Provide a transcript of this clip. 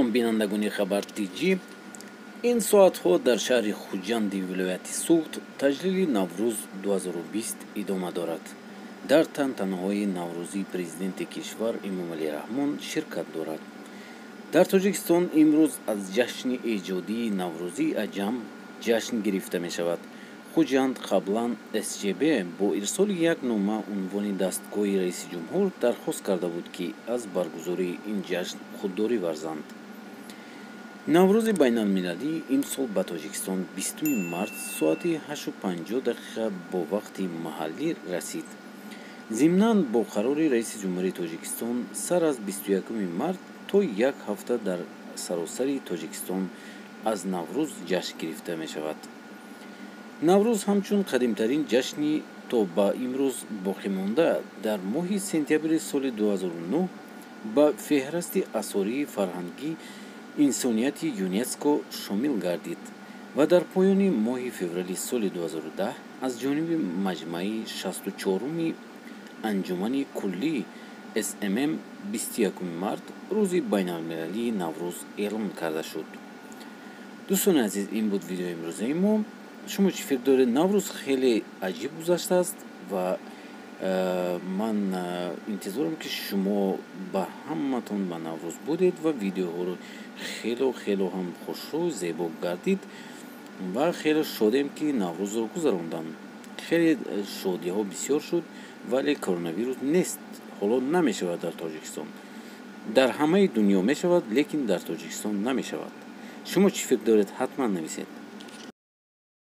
Салом, бинандагони Хабар Тҷӣ. Ин соатҳо дар шаҳри Хуҷанди вилояти Суғд таҷлили Наврӯз 2020 идома дорад. Дар тантанаҳои наврӯзӣ президенти кишвар Эмомалӣ Раҳмон ширкат дорад. Дар Тоҷикистон имрӯз аз ҷашни эҷодии Наврӯзии аҷам ҷашн гирифта мешавад. Хуҷанд қаблан СЧБ бо ирсоли як нома унвони дастгоҳи раиси ҷумҳур дархост карда буд, ки аз баргузории ин ҷашн худдорӣ варзанд. Наврӯзи байналмилалӣ имсол ба Тоҷикистон 20 март соати 8:50 бо вақти маҳаллӣ расид. Зимнан, бо қарори раиси ҷумҳурии Тоҷикистон сар аз 21 март то як ҳафта дар саросари Тоҷикистон аз Наврӯз ҷашн гирифта мешавад. Наврӯз ҳамчун қадимтарин ҷашни то ба имрӯз боқимонда дар моҳи сентябри соли 2009 ба феҳрасти асории фарҳангии инсонияти ЮНЕСКО шомил гардид ва дар поёни моҳи феврали соли 2010 аз ҷониби маҷмаи 64-уми Анҷумани куллии СММ 21 март рӯзи байналмилалии Наврӯз эълон карда шуд. Дӯстони азиз, ин буд видеои имрӯзаи мо. Шумо чӣ фикр доред? Наврӯз хеле аҷиб гузаштааст ва ман интизорам, ки шумо ба ҳаматон ба Наврӯз будед ва видеоҳоро хело хело ҳам хушрӯ, зебо гардид ва хеле шодем, ки Наврӯзро гузарондам. Хеле шодиҳо бисёр шуд, вале коронавирус нест, ҳоло намешавад дар Тоҷикистон. Дар ҳамаи дунё мешавад, лекин дар Тоҷикистон намешавад. Шумо чӣ фикр доред, ҳатман нависед.